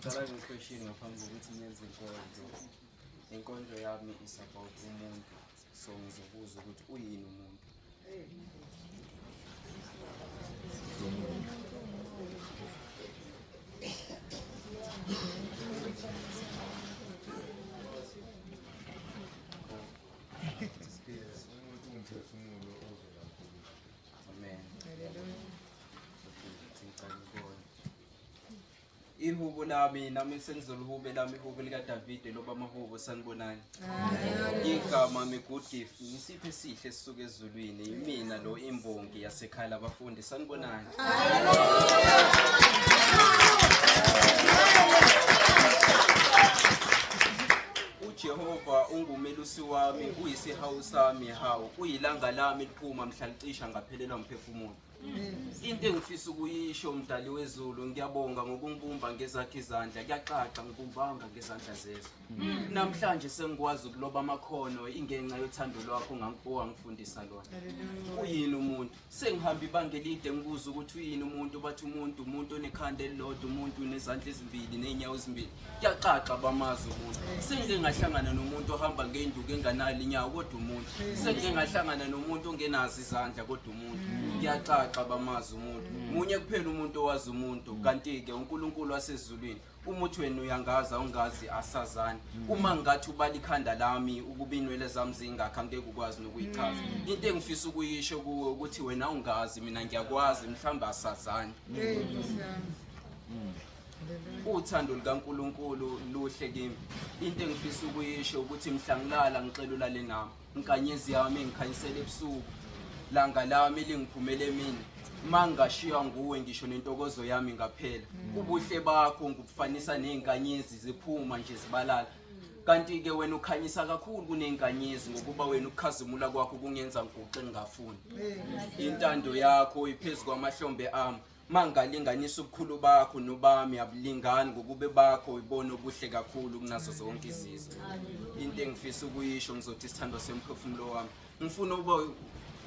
Ngizoqala nge-question ngaphambi kokuthi ngenze inkonzo. Inkonzo yami is about umuntu. So ngizobuza ukuthi uyini umuntu? Umuntu umphefumulo ovela kuNkulunkulu. Amen. Ngicela ukubona. Ihubo lami nami sengizolihube lami ihubo likaDavide loba amahubo sanibonani. Igama mi good gift ngisiphe esihle esisuka ezulwini yimina lo imbongi yasekhaya labafundi sanibonani. UJehova ungumelusi wami uyisihawu sami hawu uyilanga lami liphuma mhla licisha ngaphelelwa umphefumulo. Into engifisa ukuyisho mdali wezulu ngiyabonga ngokungibumba ngezakhe izandla kuyaxaxa ngibumbanga ngezandla zezwe. Namhlanje sengikwazi ukuloba amakhono ingenxa yothando lwakho owangifundisa lona. Uyini umuntu? Sengihamba ibanga elide ngibuza ukuthi uyini umuntu bathi umuntu umuntu onekhanda elilodwa umuntu unezandla ezimbili nezinyawo ezimbili. Kuyaxaxa bamazi umuntu. Sengike ngahlangana nomuntu ohamba ngenduku enganalo inyawo kodwa umuntu. Sengike ngahlangana nomuntu ongenazo izandla kodwa umuntu. Kuyaxaxa bamazi umuntu. Munye kuphela umuntu owazi umuntu kanti-ke uNkulunkulu wasezulwini. Uma uthi wena uyangazi awungazi asazani. Uma ngathi ubala ikhanda lami ukuba inwele zami zingakhi angeke ukwazi nokuyichaza. Into engifisa ukuyisho kuwe ukuthi wena awungazi mina ngiyakwazi mhlawumbe asazani. Uthando lukaNkulunkulu luhle kimi. Into engifisa ukuyisho ukuthi mhla ngilala ngicela ulale nami. Inkanyezi yami engikhanyisela ebusuku. Langa lami lingiphumele emini. Mangashiywa nguwe ngisho nentokozo yami ngaphela. Ubuhle bakho ngikufanisa nezinkanyezi ziphuma nje zibalala. Kanti-ke wena ukhanyisa kakhulu kunezinkanyezi ngokuba wena ukukhazimula kwakho kungenza ngiguqe ngingafuni. Intando yakho iphezu kwamahlombe ami. Mangalinganisa ubukhulu bakho nobami abulingani ngokube bakho ibona obuhle kakhulu kunazo zonke izizwe. Into engifisa ukuyisho ngizothi isithandwa semphefumulo wami. Ngifuna ukuba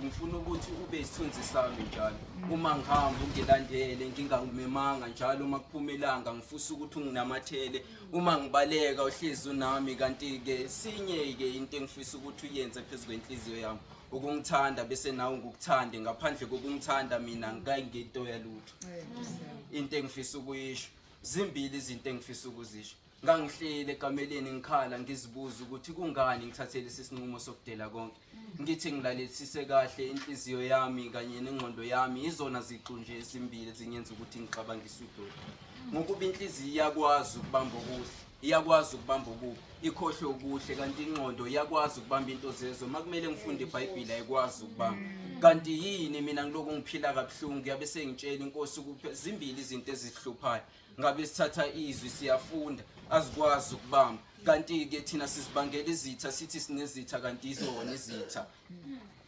ngifuna ukuthi ube isithunzi sami njalo. Uma ngihamba ungilandele ngingangimemanga njalo uma kuphuma ilanga ngifisa ukuthi unginamathele. Uma ngibaleka uhlezi unami kanti-ke sinye-ke into engifisa ukuthi uyenze phezu kwenhliziyo yami. Ukungithanda bese nawe ngikuthande ngaphandle kokungithanda mina ngikayingento yalutho. Into engifisa ukuyisho zimbili izinto engifisa ukuzisho. Ngangihleli ekameleni ngikhala ngizibuza ukuthi kungani ngithathe lesi sinqumo sokudela konke. Ngithi ngilalelisise kahle inhliziyo yami kanye nengqondo yami izona ziqu nje ezimbili ezingenza ukuthi ngixabangise udoti. Ngokuba inhliziyo iyakwazi ukubamba okuhle, iyakwazi ukubamba okubi, ikhohlwe okuhle kanti ingqondo iyakwazi ukubamba into zezwe. Uma kumele ngifunde iBhayibheli ayikwazi ukubamba. Kanti yini mina ngiloku ngiphila kabuhlungu yabe sengitshela inkosi ukuthi zimbili izinto ezihluphayo. Ngabe sithatha izwi siyafunda azikwazi ukubamba. Kanti-ke thina sizibangela izitha sithi sinezitha kanti izona izitha.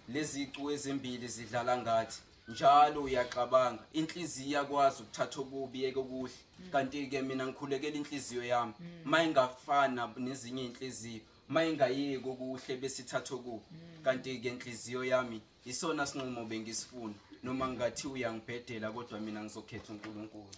Lezi zicu ezimbili zidlala ngathi. Njalo uyaxabanga inhliziyo iyakwazi ukuthatha okubi yeke okuhle. Kanti-ke mina ngikhulekela inhliziyo yami. Mayingafana nezinye inhliziyo, mayingayeki okuhle bese ithatha okubi. Kanti-ke inhliziyo yami isona sinqumo bengisifuna. Noma ngathi uyangibhedela kodwa mina ngizokhetha uNkulunkulu.